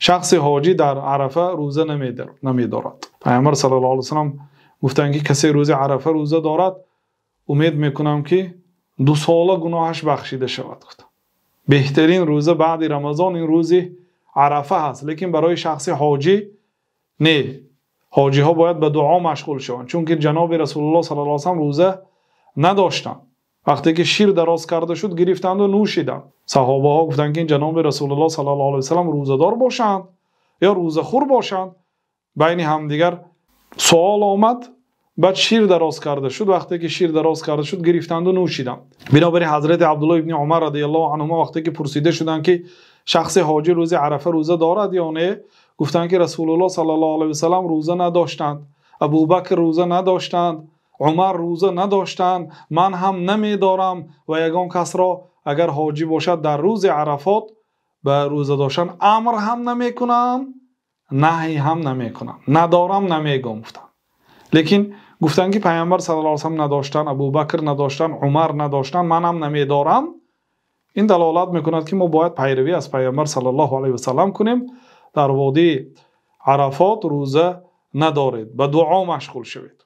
Шахси ҳоҷӣ дар Арафа рӯза намедорад. Паёмбар саллаллоҳу алайҳи васаллам гуфтанд, ки касе рӯзи Арафа рӯза дорад, умед мекунам, ки 2 сола гуноҳаш бахшида шавад. Беҳтарин рӯза баъди Рамазон ин рӯзи Арафа аст, лекин барои шахси ҳоҷӣ не. Ҳоҷиҳо бояд ба дуо машғул шаванд, чунки ҷаноби Расулуллоҳ саллаллоҳу алайҳи васаллам рӯза надоштанд. Вақте ки шир дароз карда шуд, гирифтанд ва нӯшиданд. Саҳобаҳо гуфтанд, ки ҷаноби Расулуллоҳ саллаллоҳу алайҳи васаллам рӯзадор бошанд ё рӯзахӯр бошанд. Байни ҳамдигар савол омад, баъд шир дароз карда шуд. Вақте ки шир дароз карда шуд, гирифтанд ва нӯшиданд. Бинобар ин Ҳазрати Абдуллоҳ ибни Умар розияллоҳу анҳу вақте ки пурсида шуданд, ки шахси ҳоҷӣ рӯзи Арафа рӯза дорад ё не, гуфтанд, ки Расулуллоҳ саллаллоҳу алайҳи васаллам рӯза надоштанд, Абӯбакр рӯза надоштанд, Умар рӯза надоштанд, ман ҳам намедорам ва ягон касро агар ҳоҷӣ бошад дар рӯзи Арафот ба рӯза доштан амр ҳам намекунам, наҳй ҳам намекунам, надорам намегӯям, гуфтанд. Лекин гуфтанд, ки Паёмбар саллаллоҳу алайҳи васаллам надоштанд, Абӯбакр надоштанд, Умар надоштанд, ман ҳам намедорам. Ин далолат мекунад, ки мо бояд пайравӣ аз Паёмбар саллаллоҳу алайҳи васаллам кунем. Дар водии Арафот рӯза надоред, ба дуо машғул шавед.